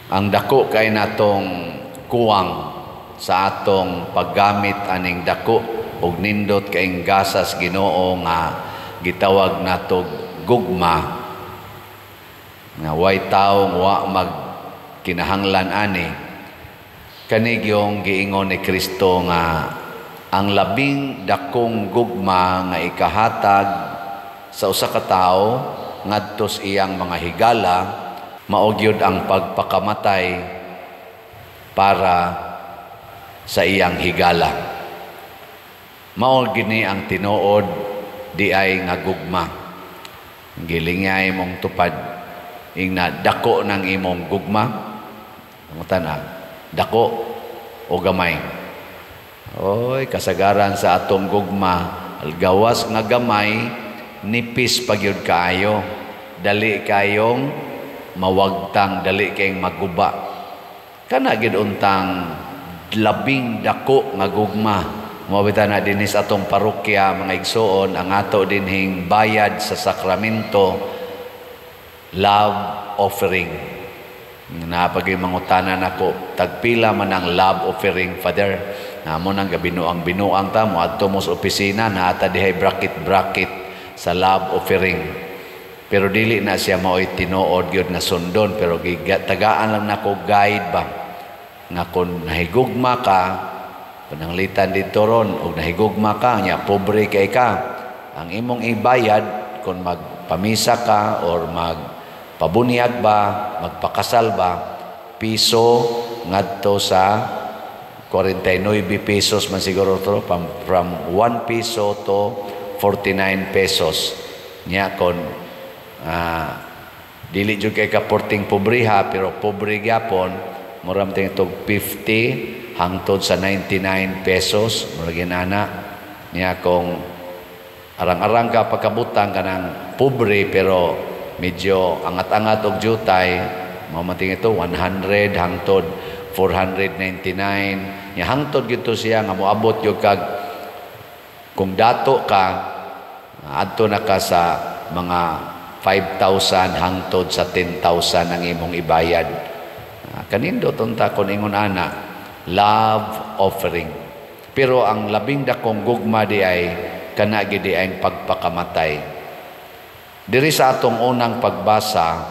Ang dako kay natong kuwang sa atong paggamit aning dako og nindot kaing gasas Ginoo nga gitawag nato gugma, nga way tawo wa mag kinahanglan ani, kani gyung giingon ni Kristo nga ang labing dakong gugma nga ikahatag sa usa ka tawo ngadto sa iyang mga higala mao gyud ang pagpakamatay para sa iyang higala. Mao gini ang tinuod di ay nga gugma. Gilingay mong tupad ingna dako ng imong gugma. Pangutan-a, dako o gamay? Oy, kasagaran sa atong gugma, gawas nga gamay, nipis pa gyud kaayo. Dali kayong mawagtang, dali kayong maguba. Kana gyud untang labing dako nga gugma. Mao bitaw na dinhi sa atong parokya, mga igsuon, ang ato dinhing bayad sa sakramento, love offering. Napagay mangutana nako, tagpila man ang love offering, Father? Namo nang gabinuang binuang ta mo adto mo sa opisina, naata dihay bracket bracket sa love offering. Pero dili na siya mao'y tinuod gyud nga sundon, pero tagaan lang nako guide ba nga kung nahigugma ka, pananglitan dito ron og nahigugma ka nya pobre kay ka, ang imong ibayad kung magpamisa ka or magpabunyag ba, magpakasal ba, piso ngadto sa 49 pesos man siguro to, from 1 piso to 49 pesos. Nya kon dili jud kay ka porting pobriha pero pobre gyapon, mura man tong 50 hangtod sa 99 pesos, mura ginana. Nya kung arang-arang ka pagkabutang kanang pobre pero medyo angat-angat og jutay, mao man ito 100 hangtod 499. Nya hangtod gyud siya nga moabot gyud kag kung dato ka, adto na ka sa mga 5,000 hangtod sa 10,000 ang imong ibayad. Kanindot unta kon ingon ana, love offering. Pero ang labing dakong gugma di ay kana gid di ay pagpakamatay. Diri sa atong unang pagbasa,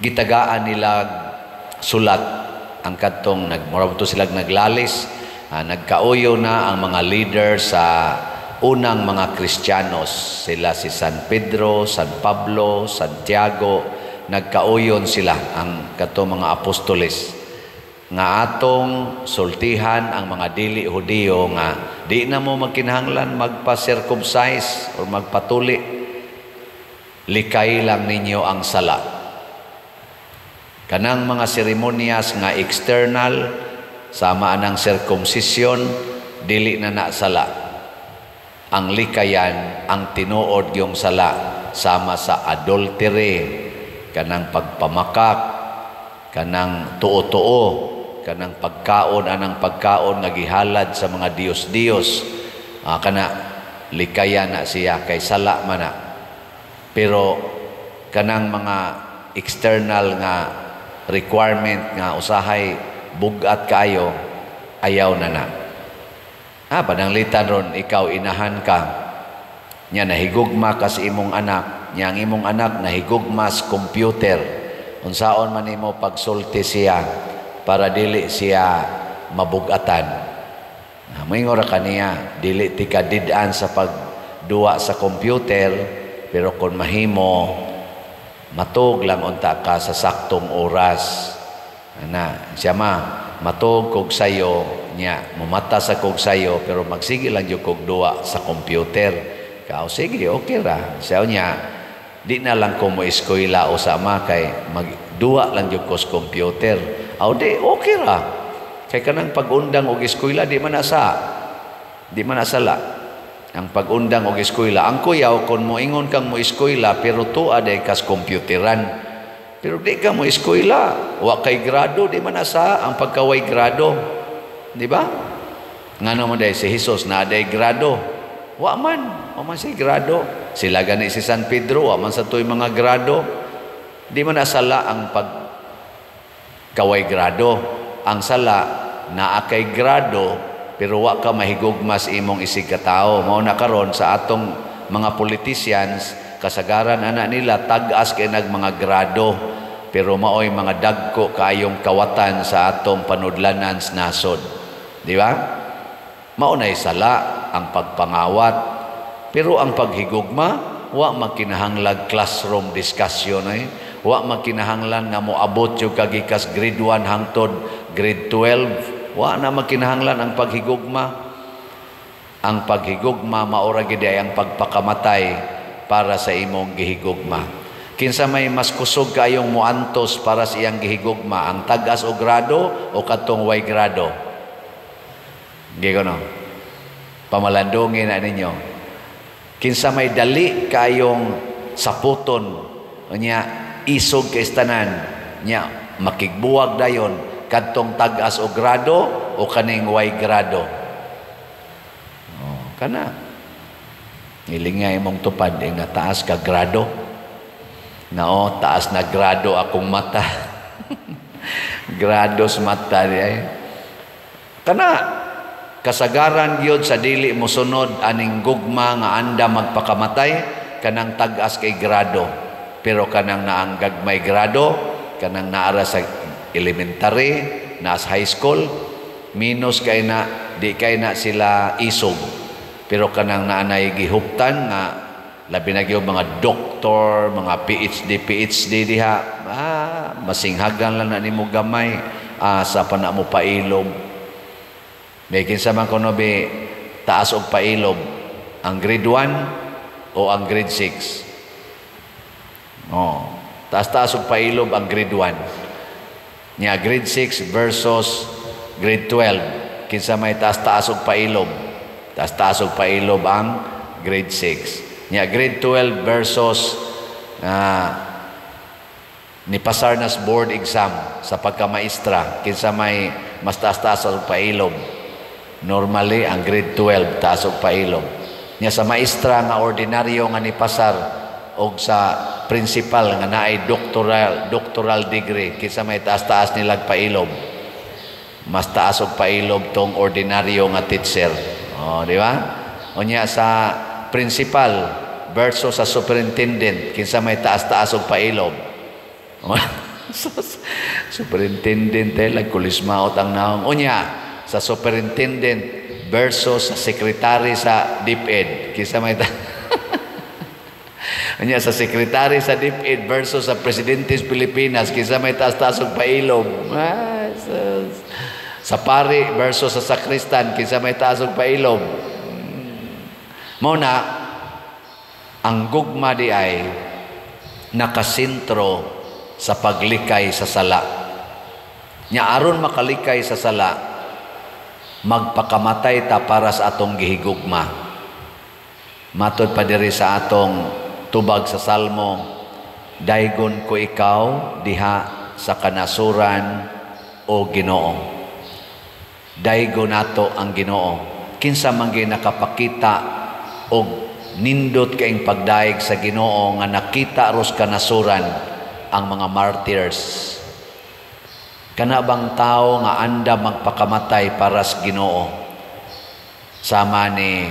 gitagaan nila sulat ang kadtong nagmura to sila naglalis, nagkauyo na ang mga leader sa unang mga Kristiyanos, sila si San Pedro, San Pablo, Santiago, nagkauyon sila ang kadto mga apostoles nga atong sultihan ang mga dili Hudiyo nga di na mo magkinahanglan magpa-circumcise or magpatuli, likay lang ninyo ang sala. Kanang mga seremonyas nga external sama anang circumcision, dili na na sala. Ang likayan ang tinuod yung sala, sama sa adultery, kanang pagpamakak, kanang tuo-tuo, kanang pagkaon anang pagkaon nga gihalad sa mga diyos-diyos, kana likayan na siya kay sala man na. Pero kanang mga external nga requirement nga usahay bugat kayo, ayaw na na. Pananglitan ron, ikaw inahan ka nya nahigugma ka sa imong anak nya, ang imong anak nahigugma sa computer, unsaon man nimo pagsulti siya para dili siya mabugatan? Moingon ra kaniya, dili ti kadid-an sa pagduwa sa computer, pero kung mahimo matug lang unta ka sa saktong oras. Ana siya ma, matug kog sayo nya, mumata sa kog sayo, pero magsige lang jud kog duwa sa computer. Kao sige, okay ra. Siya niya, di na lang ko mo eskwela o sama kay magduwa lang jud ko sa computer. Aw di, okay ra. Kay kanang pag-undang og eskwela di man na sala. Ang pag-undang og eskwela, ang kuyaw kung moingon kang mo eskwela pero tuwa day kas computeran. Pero di ka mo eskwela, wa kay grado, di man na sa ang pagkaway grado. Di ba? Ngano mo day si Jesus na day grado? Wa man si grado. Sila gani si San Pedro, wa man sa tuy mga grado. Di man na sala ang pag Kaway grado. Ang sala naa kay grado pero wa ka mahigugma sa imong isig katawo. Mao na karon sa atong mga politicians, kasagaran ana nila tag-as kay nag mga grado, pero maoy mga dagko kaayong kawatan sa atong panudlanan sa nasod. Di ba? Mao nay sala ang pagpangawat. Pero ang paghigugma, wa magkinahanglag classroom discussion eh. Wa magkinahanglan nga moabot yung kagikas grade 1 hangtod grade 12. Wa na magkinahanglan ang paghigugma. Ang paghigugma maora gid ay ang pagpakamatay para sa imong gihigugma. Kinsa may mas kusog kayong muantos para sa iyang gihigugma, ang tag-as og grado o katong way grado? Gigo no? Pamalandungin na ninyo. Kinsa may dali kayong saputon, unya isog kay tanan, nya makigbuwag dayon, kadtong tag-as og grado o kaning way grado? Oh, kana. Ilinga imong tupad eh, nga taas ka grado. Nao, taas na grado akong mata. Grado sa mata di ay. Kana kasagaran gyud sa dili mosunod aning gugma nga anda magpakamatay, kanang tag-as kay grado. Pero kanang naang gagmay grado, kanang naara sa elementary, naas high school, minus kay na, di kay na sila isog. Pero kanang naanay gihuptan nga labi na gyud mga doktor, mga PhD, PhD diha, masinghagan lang na nimo gamay, asa pa na mo pailob. May kinsa man kuno be taas og pailob, ang grade 1 o ang grade 6? Oh, taas-taas og pailob ang grade 1. Nya grade 6 versus grade 12, kinsa may taas-taas og pailob? Taas-taas og pailob ang grade 6. Nya grade 12 versus ni pasar nas board exam sa pagkamaestra, kinsa may mas taas-taas og pailob? Normally ang grade 12 taas og pailob. Nya sa maestra nga ordinaryo nga ni pasar og sa principal nga naay doctoral degree, kinsa may taas-taas nilag pailob? Mas taas og pailob tong ordinaryo nga teacher. Oh, di ba? Unya sa principal versus sa superintendent, kinsa may taas-taas og pailob? Superintendent eh, lagkulismaot ang naong. Unya sa superintendent versus sa secretary sa DepEd, kinsa may unya sa secretary sa DepEd versus sa presidente sa Pilipinas, kinsa may taas-taas og pailob? Ah, sus. Sa pari versus sa sakristan, kinsa may taas og pailob? Mao na ang gugma di ay nakasentro sa paglikay sa sala. Nya aron makalikay sa sala, magpakamatay ta para sa atong gihigugma. Matod pa diri sa atong tubag sa Salmo, "Daygon ko ikaw diha sa kanasuran, o Ginoo." Daygon nato ang Ginoo. Kinsa man gyud nakapakita og nindot kaing pagdayeg sa Ginoo nga nakita ros kanasuran? Ang mga martyrs. Kana bang tao nga anda magpakamatay para sa Ginoo? Sama ni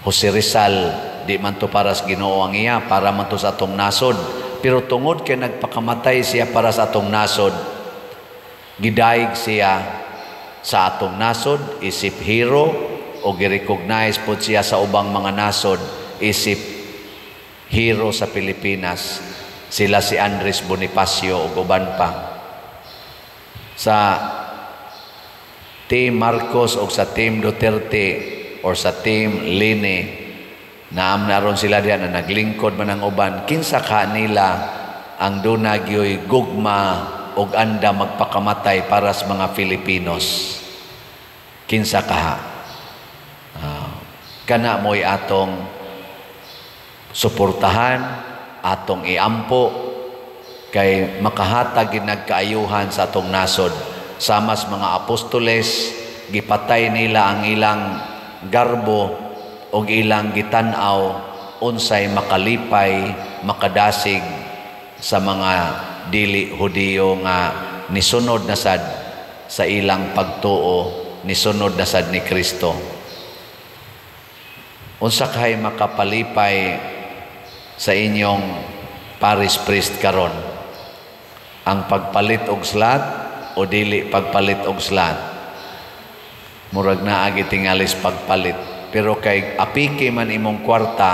Jose Rizal, di man to para sa Ginoo ang iya, para man to sa atong nasod. Pero tungod kay nagpakamatay siya para sa atong nasod, gidayeg siya sa atong nasod isip hero o gi-recognize pod siya sa ubang mga nasod isip hero sa Pilipinas. Sila si Andres Bonifacio ug uban pa. Sa Team Marcos o sa Team Duterte or sa Team Leni, naam na ron sila diyan na naglingkod man ang uban, kinsa ka nila ang duna gyoy gugma og anda magpakamatay para sa mga Filipinos? Kinsa kaha? Kana mo'y atong suportahan, atong iampo kay makahatag gid nagkaayuhan sa atong nasod. Sama sa mga apostoles, gipatay nila ang ilang garbo og ilang gitan-aw unsay makalipay, makadasig sa mga dili Hudiyo nga nisunod na sad sa ilang pagtuo, nisunod na sad ni Kristo. Unsa kay makapalipay sa inyong parish priest karon? Ang pagpalit og slot o dili pagpalit og slot? Murag naa gitingalis pagpalit. Pero kay apiki man imong kwarta,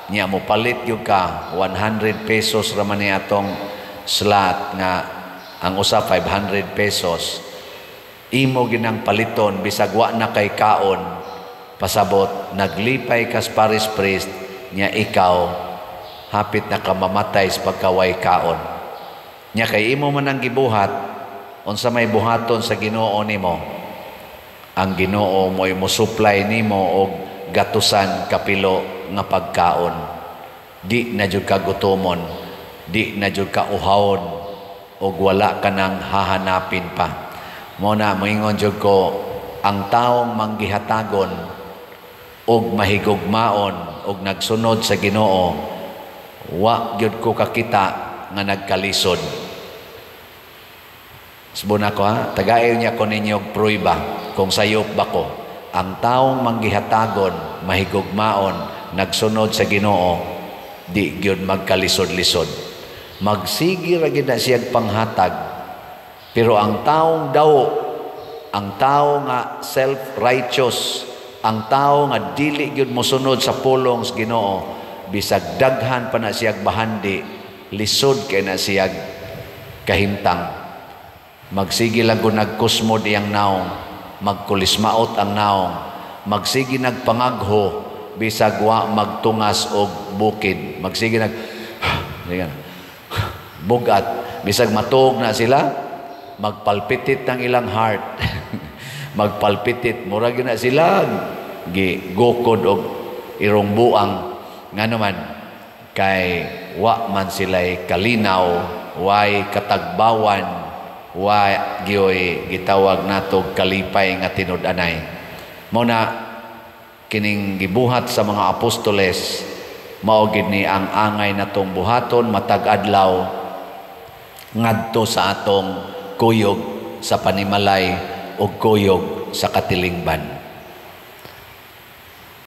nya mo palit gyud ka, 100 pesos ra man ni atong slot nga ang usa 500 pesos. Imo ginang paliton bisag wa na kay kaon, pasabot naglipay kas parish priest, nya ikaw hapit na ka mamatay sa pagkaway kaon. Nya kay imo man ang gibuhat, unsa may buhaton sa Ginoo nimo? Ang Ginoo mo'y mo-supply nimo og gatusan kapilo nga pagkaon. Di na jud ka gutomon, di na jud ka uhawon, og wala ka nang hahanapin pa. Mo na moingon jud ko, ang taong manggihatagon og mahigugmaon og nagsunod sa Ginoo, wa gyud ko kakita nga nagkalisod. Subon ako ha, tagayo niya ko ninyo og prueba kung sayop ba ko. Ang taong manggihatagon, mahigugmaon, nagsunod sa Ginoo, di gyud magkalisod-lisod. Magsige ra gyud na siyag panghatag. Pero ang taong daw, ang tao nga self-righteous, ang tao nga dili gyud mosunod sa pulong sa Ginoo, bisag daghan pa na siyag bahandi, lisod kay na siyag kahimtang. Magsige lang kung nagkusmod iyang naong, magkulismaot ang naong, magsige nagpangagho, bisag wa magtungas og bukid, magsige nag bugat, bisag matuog na sila, magpalpitit ang ilang heart. Magpalpitit, murag na sila gi gukod og irong buang. Ngano man kay wa man sila'y kalinaw, way katagbawan, wa gyoy gitawag nato kalipay nga tinud-anay. Mao na kining gibuhat sa mga apostoles, mao gid ni ang angay natong buhaton matag adlaw ngadto sa atong kuyog sa panimalay ug kuyog sa katilingban.